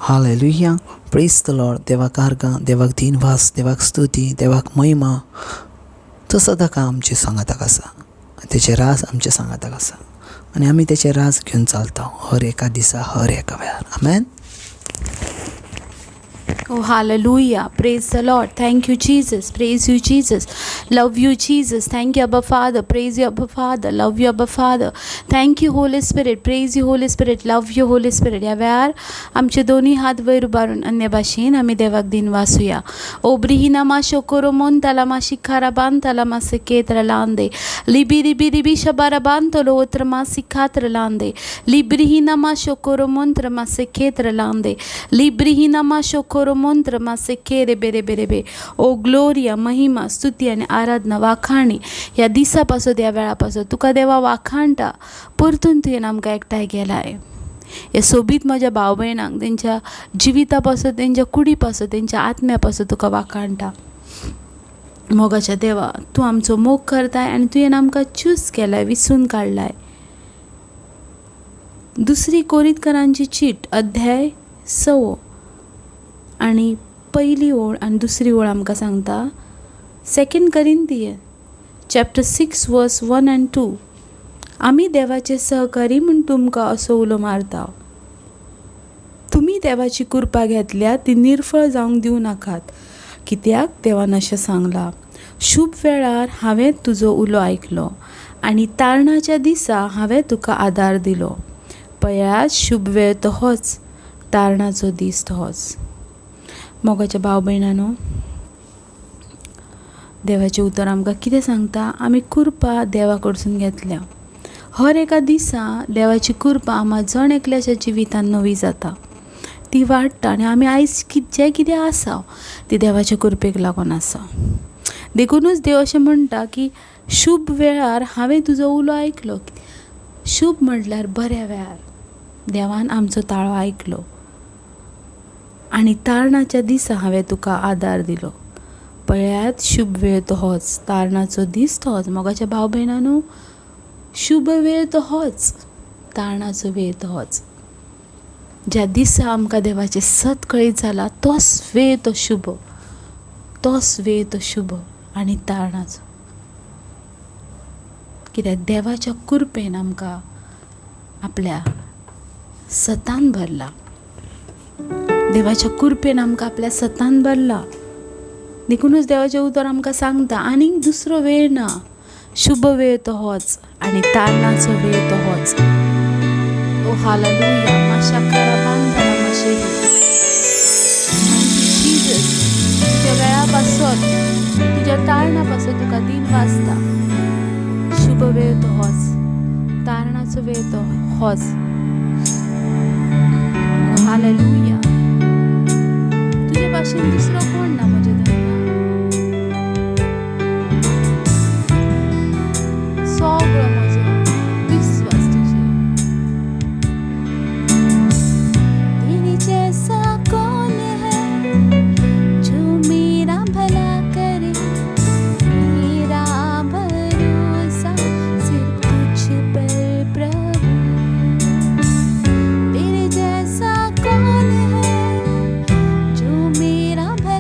Hallelujah, praise the Lord. देवाक आर्गां, देवाक दिनवास, देवाक स्तुती, देवाक महिमा. तो सदांकाळ आमचे सांगाताक आसा, तेचे राज आमच्या सांगाताक आसा आनी आमी तेचे राज घेवन चलता हर एका दिसा, हर एका वेळार. आमेन. Oh, hallelujah. Praise the Lord. Thank you, Jesus. Praise you, Jesus. Love you, Jesus. Thank you, Abba Father. Praise you, Abba Father. Love you, Abba Father. Thank you, Holy Spirit. Praise you, Holy Spirit. Love you, Holy Spirit. ह्या वेळार आमचे दोनूय हात वयर उबारून अन्य भाशेन आमी देवाक दिनवासूया. ओब्रिहिना मा शोकोरो मोन ताला शिखारा बान ताला मा सेकेत्र लांदे लिबी रिबी रिबी शबारा बान तोलो ओत्र मा सिखात्र लांदे लिब्रिहिना मा शोकोरो मंत्र मा सेकेत्र लांदे लिब्रिहिना मा शोकोरो मंत्र मा सेकेरे बेरे बेरे बे. ओ ग्लोरिया, महिमा, स्तुती आनी आराधना, वाखाणी ह्या दिसा पासत, ह्या वेळा पासत तुका देवा वाखाणटा. परतून तुवें आमकां एकठांय केलाय. हे सोबीत म्हज्या भाव भयणांक तेंच्या जिविता पासत, तेंच्या कुडी पासत, तेंच्या आत्म्या पासत तुका वाखाणटा. मोगाच्या देवा, तूं आमचो मोग करताय आनी तुवें आमकां चूज केलाय, विसून काडलाय. दुसरी कोरितकरांची चीट अध्याय 6 आनी पयली ओळ आनी दुसरी ओळ आमकां सांगता. 2 Corinthian chapter 6 verse 1 and 2. आमी देवाचे सहकारी म्हूण तुमकां असो उलो मारता. तुमी देवाची कृपा घेतल्या ती निर्फळ जावंक दिवं नाकात. कित्याक देवान अशें सांगलां, शुभ वेळार हांवें तुजो उलो आयकलो आनी तारणाच्या दिसा हांवें तुका आदार दिलो. पळयात, शुभ वेळ तो होच, तारणाचो दीस तो होच. मोगाच्या भाव भयणानो, देवाचें उतर आमकां कितें सांगता? आमी कृपा देवा कडसून घेतल्या. हर एका दिसा देवाची कृपा आमकां जण एकल्याच्या जिवितान नवी जाता, ती वाडटा आनी आमी आयज जें कितें आसा ती देवाच्या कृपेक लागून आसा. देखुनूच देव अशें म्हणटा की शुभ वेळार हांवें तुजो उलो आयकलो. शुभ म्हटल्यार बऱ्या वेळार देवान आमचो ताळो आयकलो आनी तारणाच्या दिसा हांवें तुका आदार दिलो. पळयात, शुभ वेळ तो होच, तारणाचो दीस तो होच. मोगाच्या भाव भयणानो, शुभ वेळ तो होच, तारणाचो वेळ तो होच. ज्या दिसा आमकां देवाचें सत कळीत जाला तोच वेळ तो शुभ, तोच वेळ तो शुभ आनी तारणाचो. कित्याक देवाच्या कृपेन आमकां आपल्या सतान भरला. देवाच्या कृपेन आमकां आपल्या सतान भरला. देखुनूच देवाचें उतर आमकां सांगता आनीक दुसरो वेळ ना, शुभ वेळ तो होच आनी तारणाचो वेळ तो होच. ओ हालेलुया. माशा करा बांदला माशे. जीजस, तुज्या वेळा पासत, तुज्या तारणा पासत तुका दिन वाजता. शुभ वेळ तो होच, तारणाचो वेळ तो होच. ओ हालेलुया. तुजे भाशेन दुसरो कोण ना म्हज्या धर्मा. सगळो म्हजो विस्वास तुजेर. तेरे जैसा कौन है जो मेरा भला करे, मेरा भरोसा सिर्फ तुझ पर प्रभु. तेरे जैसा कौन है जो मेरा भला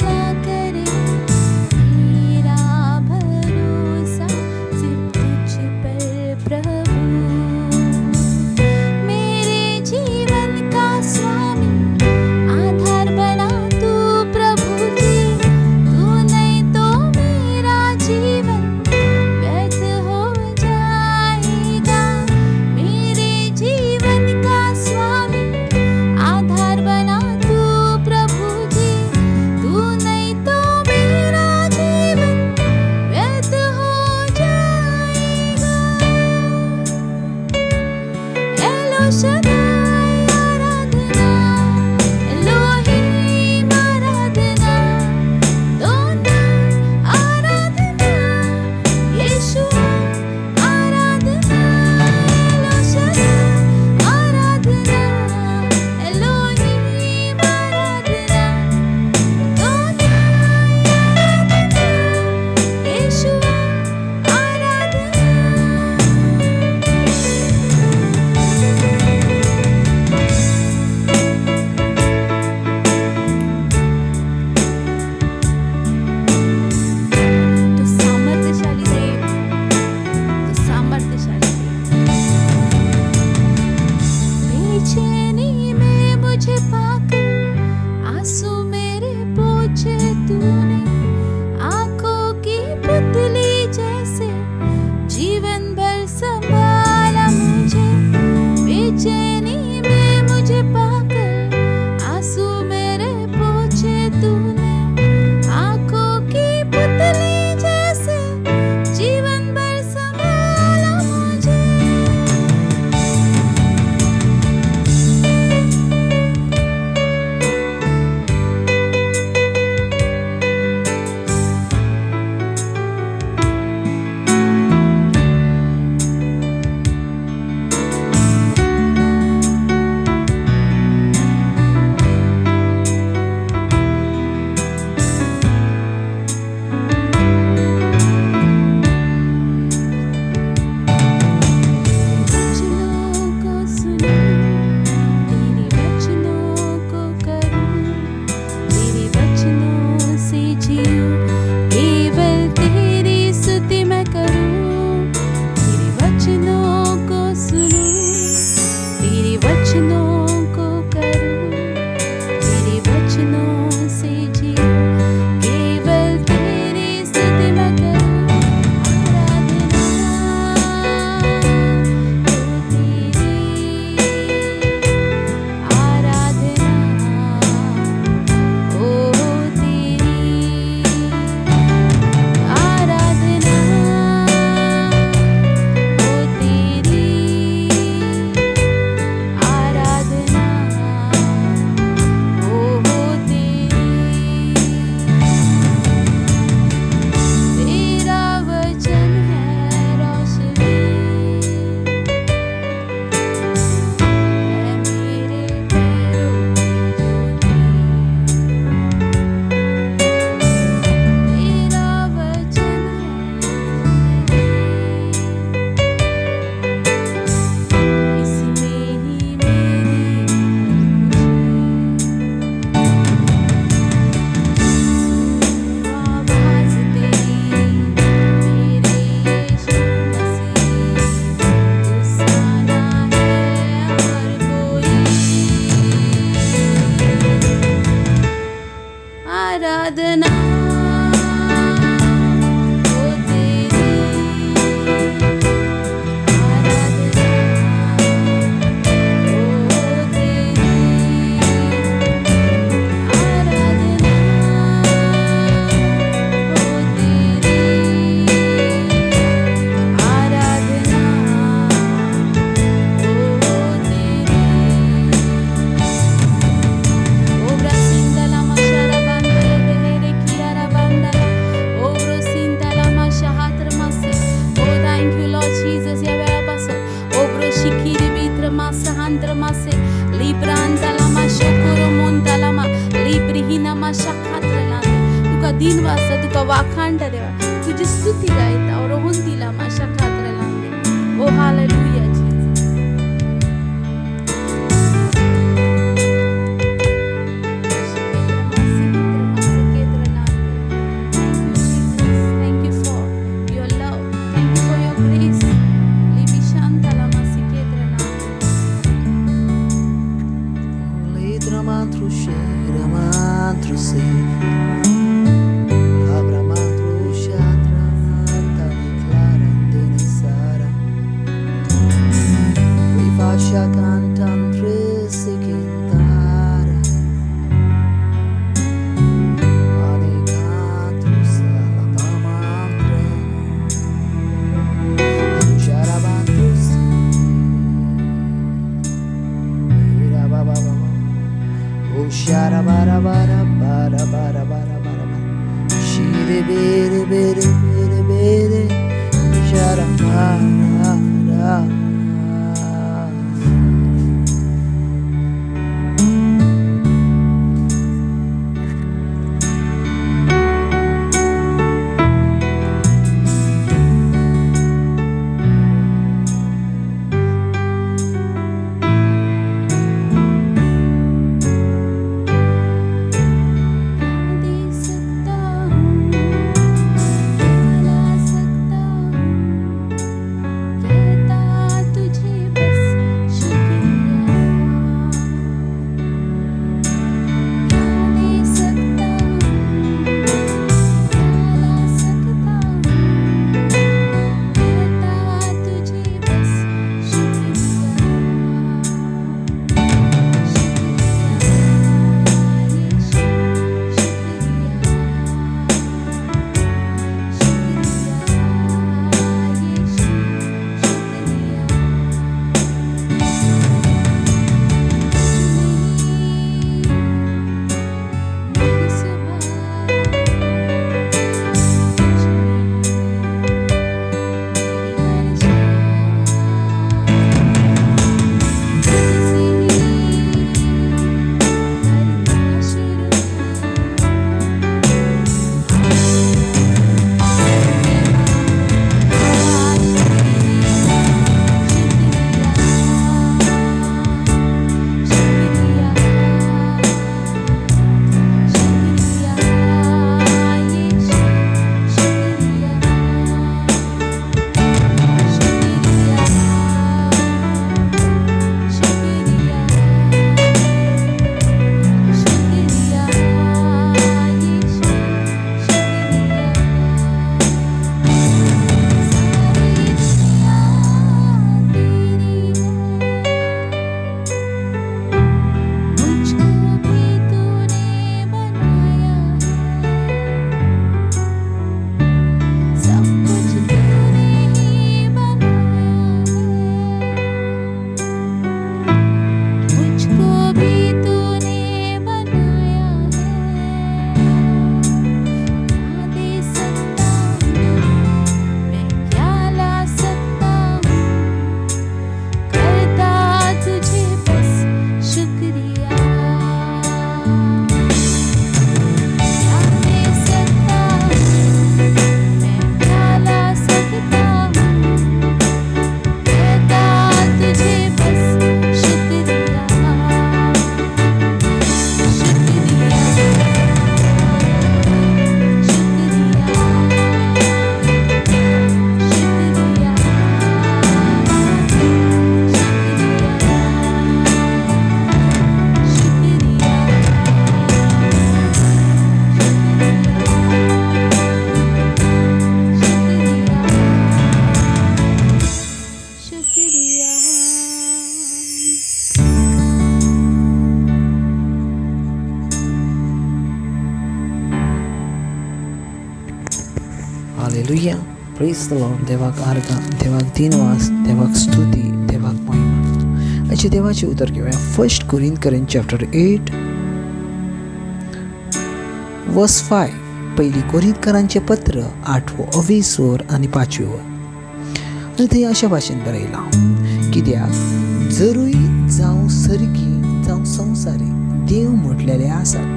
आराधना ओ तेरी, आराधना ओ तेरी, आराधना ओ तेरी, आराधना ओ तेरी। Obra sindala mashara bandele behere kiara bandala. Obro sindala mashahatra mase. Oh, thank you, Lord Jesus. या वेळापासून ओब्रो शिखिरी बित्र मासहांत्र मासे लिब्रांताला मा शोकोरो मोंताला मा लिब्रिहिना मा शाखात्र लांदे. तुका दिन वाजता तुका वाखाणटा देवा, तुजी स्तुती गायता रोहून दिला मा शाखात्र लांदे. ओ hallelujah Jesus. Thank you, Jesus. Thank you for your love. Thank you for your grace. Shara. दे सकता हूँ, क्या ला सकता हूँ, कहता हालेलुया, प्रेज the Lord. देवाक आर्गां, देवाक दिनवास, देवाक स्तुती, देवाक महिमा. अशें देवाचें उतर घेवया. फर्स्ट कोरिंथकरां चॅप्टर 8 वर्स 5. पयली कोरिंथकरांचें पत्र 8वो अवेसोर आनी 5वी वर. आनी थंय अशा भाशेन बरयलां, कित्याक जरूय जावं सर्गी जावं संवसारी देव म्हटलेले आसात,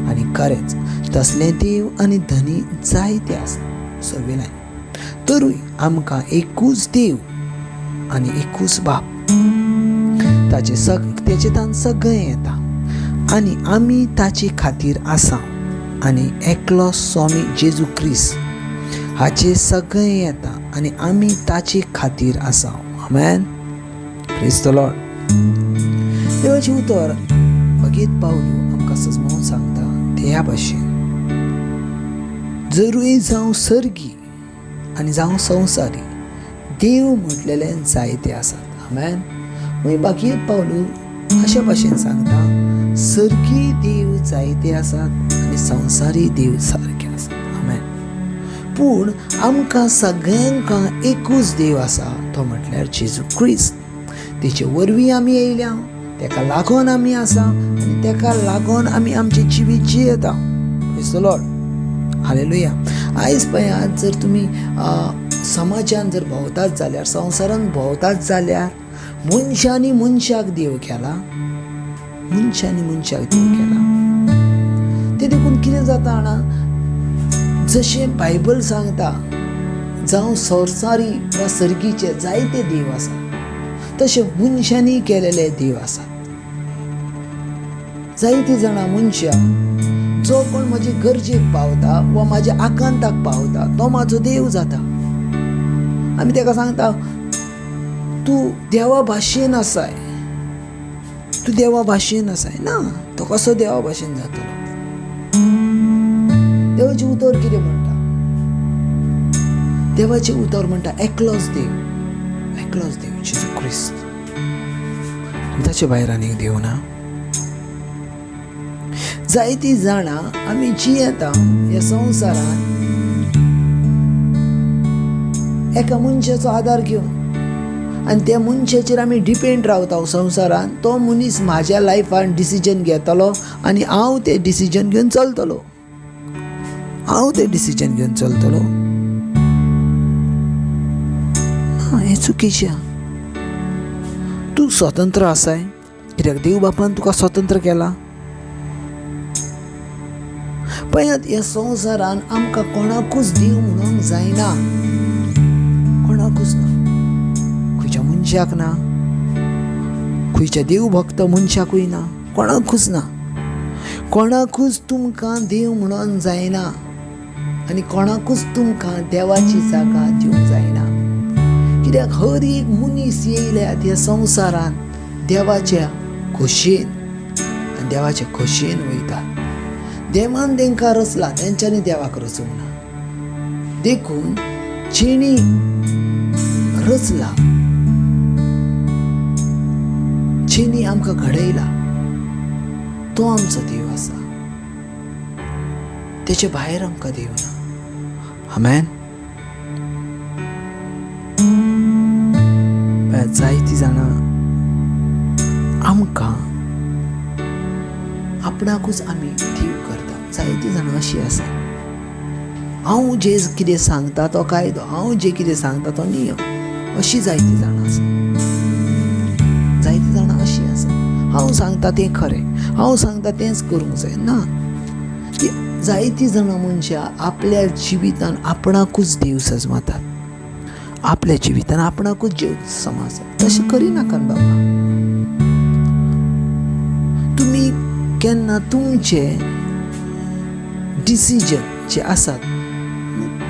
आनी खरेंच तसले देव आनी धनी जायते आसात. सगळे लायन तरूय आमकां एकूच देव आनी एकूच बाप, ताचे तेचे तान सगळें येता आनी आमी ताचे खातीर आसा, आनी एकलो स्वामी जेजू क्रिस्त हाचे सगळें येता आनी आमी ताचे खातीर आसा. आमेन, प्रेज the Lord. देवाचें उतर भगीत पावलू आमकां सजमोवन सांगता ते ह्या भाशेन, जरूय जावं सर्गी आनी जावं संवसारी देव म्हटलेले जायते आसात. आमेन. मागीर बाकी पावलू अशा भाशेन सांगता, सर्गी देव जायते आसात आनी संवसारी देव सारके आसात. आमेन. पूण आमकां सगळ्यांक एकूच देव आसा, तो म्हटल्यार जेजू क्रिस्त. तेचे वरवीं आमी येयल्या, तेका लागून आमी आसा आनी तेका लागून आमी आमचें जिवीत जियेता. Praise the Lord, hallelujah. आयज पळयात, जर तुमी समाजान जर भोंवतात जाल्यार, संवसारान भोंवतात जाल्यार, मनशांनी मनशाक देव केला, मनशांनी मनशाक देव केला. ते देखून कितें जाता जाणा, जशें बायबल सांगता जावं संवसारी वा सर्गीचे जायते देव आसात, तशें मनशांनी केलेले देव आसात. जायतीं जाणां मनशां जो कोण म्हजे गरजेक पावता वा म्हाज्या आकांताक पावता तो म्हाजो देव जाता. आमी ताका सांगता, तूं देवा भाशेन आसाय, तूं देवा भाशेन आसाय. ना, तो कसो देवा भाशेन जातलो? देवाचें उतर कितें म्हणटा? देवाचें उतर म्हणटा एकलोच देव, एकलोच देव जेजू क्रिस्त, ताचे भायर आनीक देव ना. जायतीं जाणां आमी जियेता ह्या संवसारांत एका मनशाचो आदार घेवन, आनी त्या मनशाचेर आमी डिपेंड रावता संवसारांत. तो मनीस म्हाज्या लायफान डिसिजन घेतलो आनी हांव तें डिसिजन घेवन चलतलो, हांव तें डिसिजन घेवन चलतलो. ना, हें चुकीचें. तूं स्वतंत्र आसाय, कित्याक देव बापान तुका स्वतंत्र केला. पळयात, ह्या संवसारान आमकां कोणाकूच देव म्हणूंक जायना, कोणाकूच ना, खंयच्या मनशाक ना, खंयच्या देव भक्त मनशाकूय ना, कोणाकूच ना, कोणाकूच तुमकां देव म्हणून जायना आनी कोणाकूच तुमकां देवाची जागा दिवंक जायना. कित्याक हर एक मनीस येयल्यात ह्या संवसारान देवाच्या खोशयेन आनी देवाच्या खोशयेन वयतात. देवान तेंकां रचला, तेंच्यांनी देवाक रचूंक ना. देखून जेणी रचला, जेणी आमकां घडयला, तो आमचो देव आसा. तेचे भायर आमकां देव ना. आमेन. जायतीं जाणां आमकां आपणाकूच आमी देव करता. जायतीं जाणां अशीं आसा, हांव जे कितें सांगता तो कायदो, हांव जे कितें सांगता तो नियम, अशीं जायतीं जाणां आसा. जायतीं जाणां अशीं आसा, हांव सांगता तें खरें, हांव सांगता तेंच करूंक जाय. ना, ती जायतीं जाणां मनशां आपल्या जिवितान आपणाकूच देव सजमातात, आपल्या जिवितान आपणाकूच देव समजतात. तशें करिनाकात बाबा. तुमी केन्ना तुमचे डिसिजन जे आसात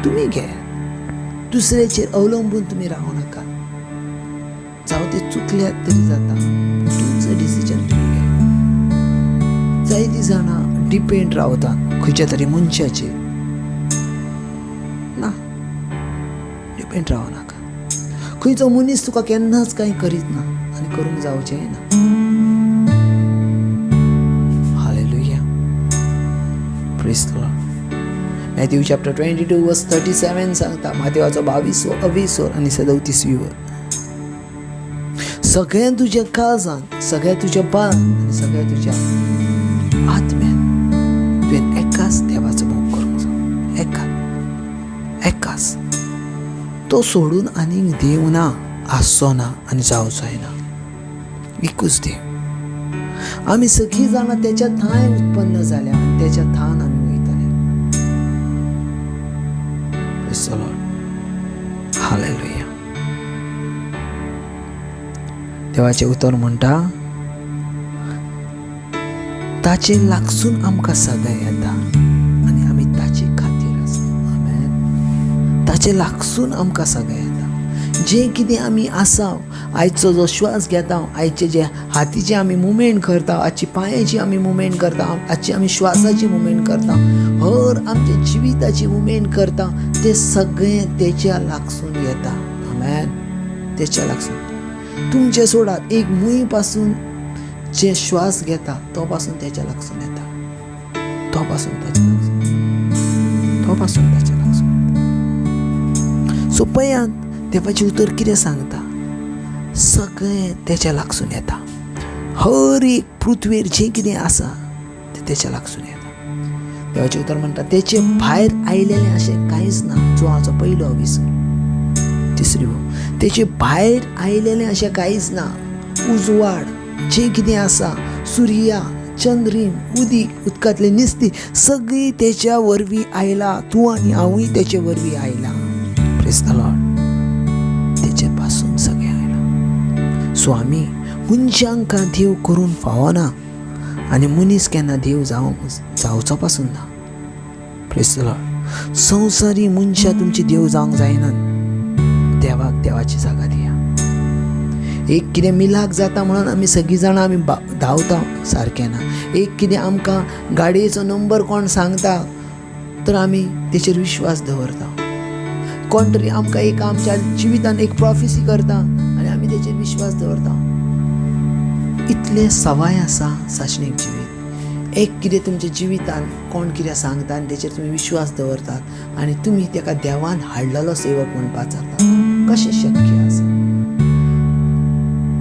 तुमी घेयात, दुसऱ्याचेर अवलंबून तुमी रावं नाकात. जावं ते चुकल्यात तरी जाता, तुमचो डिसिजन तुमी घेयात. जायतीं जाणां डिपेंड रावतात खंयच्या तरी मनशाचेर. ना, डिपेंड रावं नाका. खंयचो मनीस तुका केन्नाच कांय करीत ना आनी करूंक जावचेंय ना. Hallelujah, praise the Lord. Matthew chapter 22 verse 37 सांगता, मातेवाचो 22वो अविसोर आनी 37वी वर, सगळ्या तुज्या काळजान, सगळ्या तुज्या बाळान आनी सगळ्या तुज्या आत्म्यान तुवें एकाच देवाचो मोग करूंक जाय. एकाच तो सोडून आनीक देव ना, आसचो ना आनी जावचोय ना. एकूच देव. आमी सगळीं जाणां तेच्या थांय उत्पन्न जाल्या आनी तेच्या थान आमी वयतले. Praise the Lord. Hallelujah. देवाचें उतर म्हणटा, ताचे लागसून आमकां सगळें येता आनी आमी ताचे खातीर आसा. आमेन. ताचे लागसून आमकां सगळें येता. जें कितें आमी आसा, आयचो जो श्वास घेता, आयचे जे हातीचे आमी मुवमेंट करता, आजची पांयाची आमी मुवमेंट करता, आजची आमी श्वासाची मुवमेंट करता, हर आमच्या जिविताची मुवमेंट करता, ते सगळें तेच्या लागसून येता. आमेन. तेच्या लागसून. तुमचें सोडात, एक मूय पासून जे श्वास घेता तो पासून तेच्या लागसून येता, तो पासून तेच्या लागसून, तो पासून तेच्या लागसून. सो पळयात देवाचें उतर कितें सांगता, सगळें तेच्या लागसून येता. हर एक पृथ्वेर जें कितें आसा तें तेच्या लागसून येता. देवाचें उतर म्हणटा तेचे भायर आयलेलें अशें कांयच ना. जो हाचो पयलो अविसर, तिसरी तेचे भायर आयलेलें अशें कांयच ना. उजवाड जें कितें आसा, सुर्या, चंद्रीम, उदीक, उदकांतलें निस्ती, सगळीं तेच्या वरवीं आयला. तूं आनी हांवूय तेचे वरवीं आयला. Praise the Lord. तेचे पासून सगळें आयलां. सो आमी मनशांक देव करून फावना आनी मनीस केन्ना देव जावचो पासून ना. Praise the Lord. संवसारी मनशां तुमची देव जावंक जायनात. देवाक देवाची जागा दिया. एक कितें मिलाक जाता म्हणून आमी सगळीं जाणां आमी धांवता, सारकें ना. एक कितें आमकां गाडयेचो नंबर कोण सांगता तर आमी तेचेर विश्वास दवरता. कोण तरी आमकां एक आमच्या जिवितान एक प्रोफेसी करता आनी आमी तेचेर विश्वास दवरता. इतलें सवाय आसा सासणीक जिवीत. एक कितें तुमच्या जिवितान कोण कितें सांगता आनी तेचेर तुमी विश्वास दवरतात आनी तुमी तेका देवान हाडलेलो सेवक म्हूण पाचारतात, कशें शक्य आसा?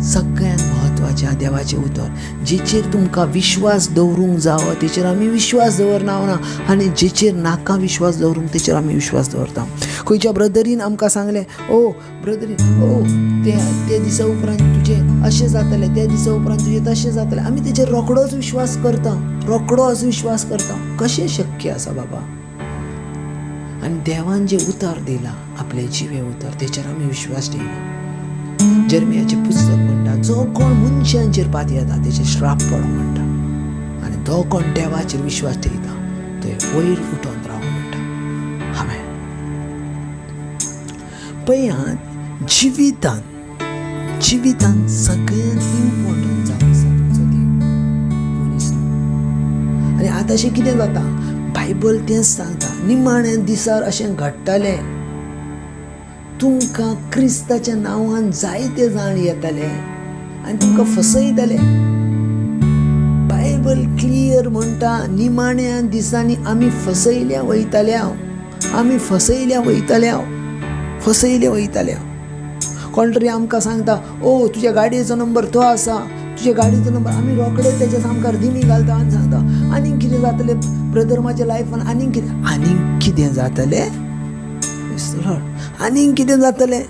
सगळ्यांत म्हत्वाचें देवाचें उतर, जेचेर तुमकां विश्वास दवरूंक जावो तेचेर आमी विश्वास दवरना ना, आनी जेचेर नाका विश्वास दवरूंक तेचेर आमी विश्वास दवरता. खंयच्या ब्रदरीन आमकां सांगलें, ओ ब्रदरीन, ओ ते दिसा उपरांत तुजें अशें जातलें, त्या दिसा उपरांत तुजें तशें जातलें, आमी तेचेर रोखडोच विश्वास करता, रोखडोच विश्वास करता. कशें शक्य आसा बाबा? आनी देवान जें उतर दिलां, आपलें जिवें उतर, तेचेर आमी विश्वास दिना. जेरमियाचें पुस्तक म्हणटा, जो कोण मनशांचेर पातयेता तेचेर श्राप पडो म्हणटा, आनी जो कोण देवाचेर विश्वास ठेयता तो वयर उठोन राव म्हणटा. हांवें पळयात, जिवितान जिवितान सगळ्यांत इम्पॉर्टंट जावन आसा तुमचो देव, मनीस न्हू. आनी आतां अशें कितें जाता, बायबल तेंच सांगता, निमाण्या दिसार अशें घडटलें, तुमकां क्रिस्ताच्या नांवान जायते जाण येतले आनी तुमकां फसयतले. बायबल क्लियर म्हणटा, निमाण्या दिसांनी आमी फसयल्या वयतल्या, आमी फसयल्या वयतल्या, फसयल्या वयतल्या. कोण तरी आमकां सांगता, ओ तुज्या गाडयेचो नंबर तो आसा, तुज्या गाडयेचो नंबर, आमी रोखडे तेच्या सामकार दिमी घालता आनी सांगता आनीक कितें जातलें ब्रदर म्हाज्या लायफान, आनीक कितें, आनीक कितें जातलें, आनीक कितें जातलें.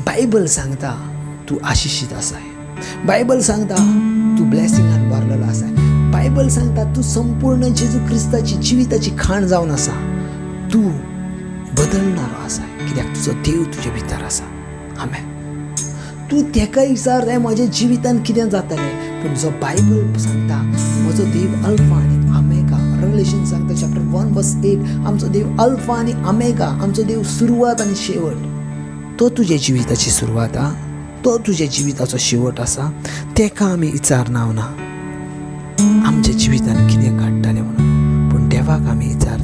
बायबल सांगता तूं आशिशीत आसाय, बायबल सांगता तूं ब्लेसिंगान भरलेलो आसाय, बायबल सांगता तूं संपूर्ण जेजू क्रिस्ताची जिविताची खाण जावन आसा, तूं बदलणारो आसाय, कित्याक तुजो देव तुजे भितर आसा. आमेन. तूं तेका विचारताय म्हज्या जिवितान कितें जातलें, पूण जो बायबल सांगता म्हजो देव अल्फा आनी आमेगा. रेवलेशन सांगता चॅप्टर 1 वर्स 8, आमचो देव अल्फा आनी आमेगा, आमचो देव सुरवात आनी शेवट. तो तुज्या जिविताची सुरवात आ, तो तुज्या जिविताचो शेवट आसा. तेका आमी विचारना ना आमच्या जिवितान कितें घडटलें म्हणून, पूण देवाक आमी विचार,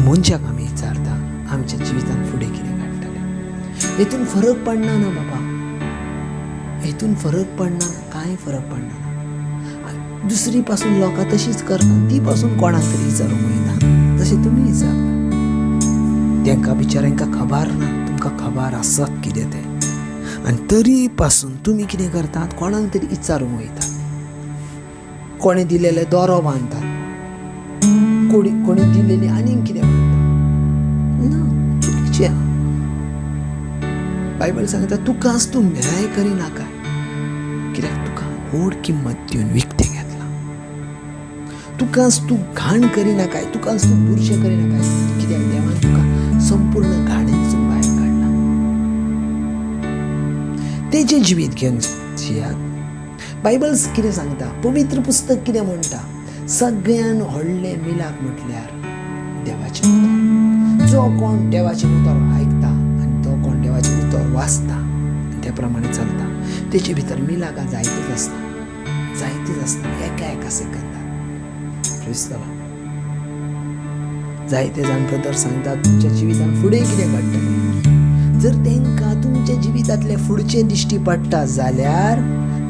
मनशाक आमी विचारता आमच्या जिवितान फुडें कितें घडटलें. हेतून फरक पडना ना बाबा, हेतून फरक पडना, कांय फरक पडना ना. दुसरी पासून लोकां तशीच करता, ती पासून कोणाक तरी विचारूंक वयता, तशें तुमी विचारता. तांकां बिचाऱ्यांकां खबर ना, तुमकां खबर आसत कितें तें. आनी तरी पासून तुमी कितें करतात, कोणाक तरी विचारूंक वयतात, कोणें दिलेले दोरो बांदतात, कोणी दिलेली आनीक कितें बांदतात. ना, चुकीचें आहा. बायबल सांगता तुकाच तूं न्याय करिनाका, कित्याक तुका व्हड किंमत दिवन विकतें घेतलां. तुकाच तूं घाण करिनाकाय, तुकाच तूं बुरशें करिनाकाय, कित्याक देवान तुका संपूर्ण घाणींतसून भायर काडला. तेजें जिवीत घेवन जियात. बायबल कितें सांगता, पवित्र पुस्तक कितें म्हणटा, सगळ्यान व्हडलें मिलाक म्हटल्यार देवाचें उतर. जो कोण देवाचें उतर आयकता आनी तो कोण देवाचें उतर वाचता आनी त्या प्रमाणे चलता, तेचे भितर मिलाकां जायतीच आसता, जायतीच आसता, एका एका सेकंदाक. क्रिस्तांव जायते जाण ब्रदर सांगतात तुमच्या जिवितान फुडें कितें घडटलें. जर तांकां तुमच्या जिवितांतलें फुडचें दिश्टी पडटा जाल्यार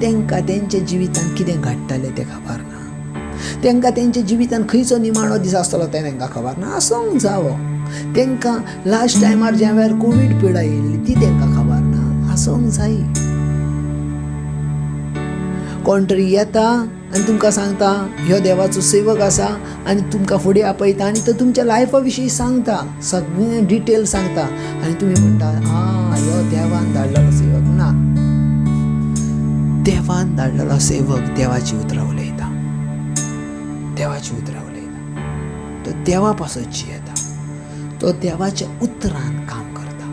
तांकां तेंच्या जिवितान कितें घडटलें तें खबर ना. तांकां तेंच्या जिवितान खंयचो निमाणो दीस आसतलो तें तांकां खबर ना. आसूंक जावो. तांकां लास्ट टायमार ज्या वेळार कोवीड पिडा येयल्ली ती तांकां खबर ना. आसूंक जाय. कोण तरी येता आनी तुमकां सांगता ह्यो देवाचो सेवक आसा आनी तुमकां फुडें आपयता आनी तो तुमच्या लायफा विशीं सांगता, सगळें डिटेल सांगता आनी तुमी म्हणटा आ ह्यो देवान धाडलेलो सेवक. ना, देवान धाडलेलो सेवक देवाची उतरां उलयता, देवाची उतरां उलयता. तो देवा पासत जियेता, तो देवाच्या उतरान काम करता.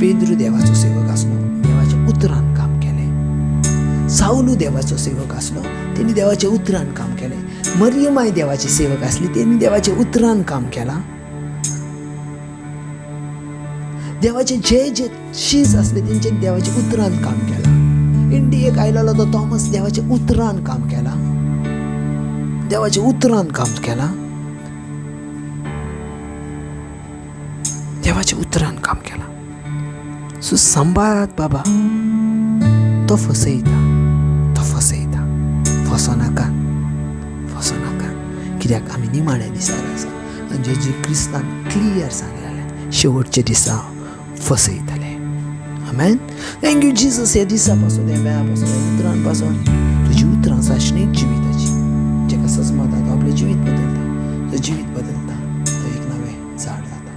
पेद्रू देवाचो सेवक आसलो, देवाच्या उतरान काम केलें. सावलू देवाचो सेवक आसलो, तेणी देवाच्या उतरान काम केलें. मरियमाय देवाची सेवक आसली, तेणी देवाच्या उतरान काम केलां. देवाचे जे जे शीज आसले तेंच्यानी देवाच्या उतरान काम केलां. इंडियेक आयलेलो तो थॉमस देवाच्या उतरान काम केलां, देवाच्या उतरान काम केलां, देवाच्या उतरान काम केलां. सो सांबाळात बाबा, तो फसयता, तो फसयता. फसोनाका, फसोनाका, कित्याक आमी निमाण्या दिसार आसा आनी जेजू क्रिस्तान क्लियर सांगलेलें शेवटच्या दिसा फसयतले. आमेन. Thank you Jesus. ह्या दिसा पासून, ह्या वेळा पासून, ह्या उतरां पासून, तुजी उतरां साशणीक जिविताची, जेका सजमता तो आपलें जिवीत बदलता, तो जिवीत बदलता, तो एक नवें झाड जाता.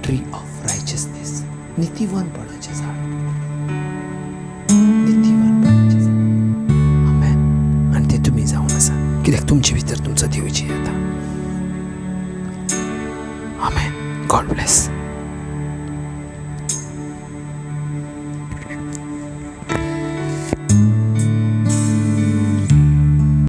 ट्री ऑफ रायचसनेस, नितीवानपणाचें झाड, नितीवानपणाचें झाड. आमेन. आनी तें तुमी जावन आसा, कित्याक तुमचे भितर तुमचो देव जियेता. आमेन. God bless.